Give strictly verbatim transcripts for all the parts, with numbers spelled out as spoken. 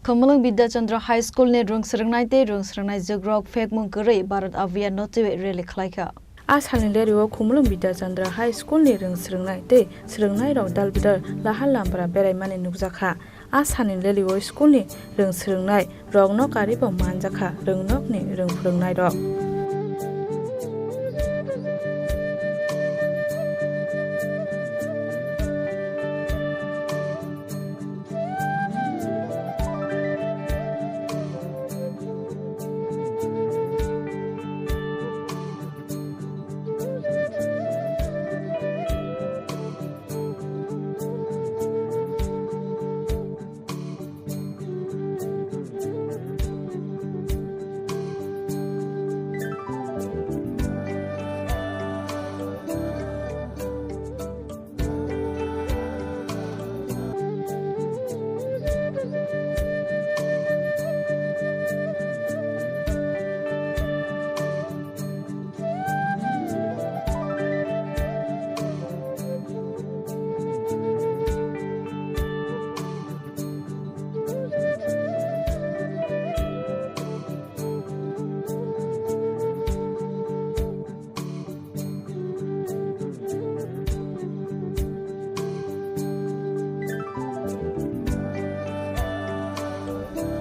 Khumulwng Bidya Chandra High School ni rwng swrwngnai tei rwng swrwngnai jugrok phekmung kwrwi Bharat Abhiyan no twiwi rally khlaikha. A salni lerio Khumulwng Bidya Chandra High School ni rwng swrwngnai tei swrwngnairok dal bidal lahar lampra beraimani nukjakha. A salni lerio school ni rwng swrwngnai rokno karwi bo manjakha rwngnokni rwng phwrwngnairok.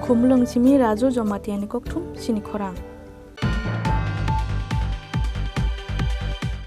Khumulwng simi Raju Jamatia ni kokthum sini khorang.